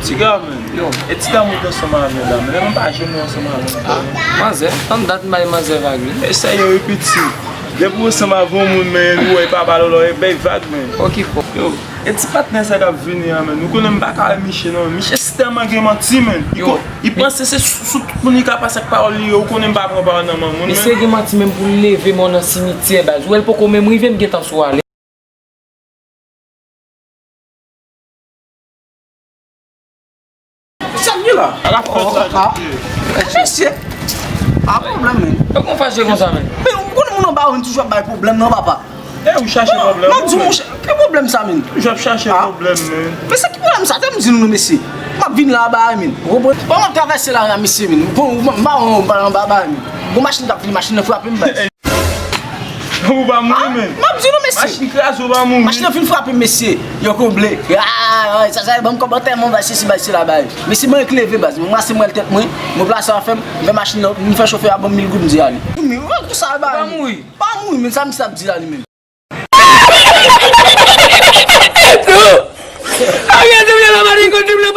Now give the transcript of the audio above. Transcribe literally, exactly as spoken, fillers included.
Ti gamin, yo, e ti gamin ki ansanm avè w la, men mwen pa janm wè ansanm avè w ankò. Ah, manzè, tann dat m bay manzè vag li. E sa yo repiti. Depi w ansanm avè yon moun, men ou wè pa pale w la, e bay vag, men. Okipe w. Yo, e ti patnè sa k ap vini an, men. Ou konnen m pa ka wè Miche non. Miche si tèlman gen manti, men. Li panse se sou, sou tout moun li ka pase ak pawòl li yo. Ou konnen m pa pran pawòl nan men moun, men. Misye gen manti menm pou l leve mò nan simityè, baz. Ou wè l poko menm rive, m gentan sou ale. Sa k gen la? Ala fè sa. Mesye. Pa pwoblèm, men. Yo konn fache konsa, men. Men ou konn moun anba ou toujou ap bay pwoblèm non, papa. E ou chache pwoblèm. M ap di w, monchè, ki pwoblèm sa, men? Toujou ap chache pwoblèm, men. Men se ki pwoblèm sa? Tande m di nou non, mesye. M ap vin la anba a, men. Ou konprann? Bon, m ap travèse la, la, mesye, men. Bon, m ap anba a, men. Bon, machin k ap vini, machin nan frape m, baz. Ou pa mouri, men. M ap di nou, mesye. Machin kraze, ou pa mouri. Machin nan fin frape m, mesye. Yo konble. Ah, sa, sa, ban m kòmantè, mwen, bay sesi, bay sela, bay. Mesye, mwen k leve, baz. Mwen mase mwen tèt mwen, mwen plase afè m, m fè machin nan, m fè chofè a ban m mil goud, m di ale. Men, ou konn sa, bay. Ou pa mouri. Pa mouri, men sa misye ap di la, li menm. Ariel, double la, Marie, double la,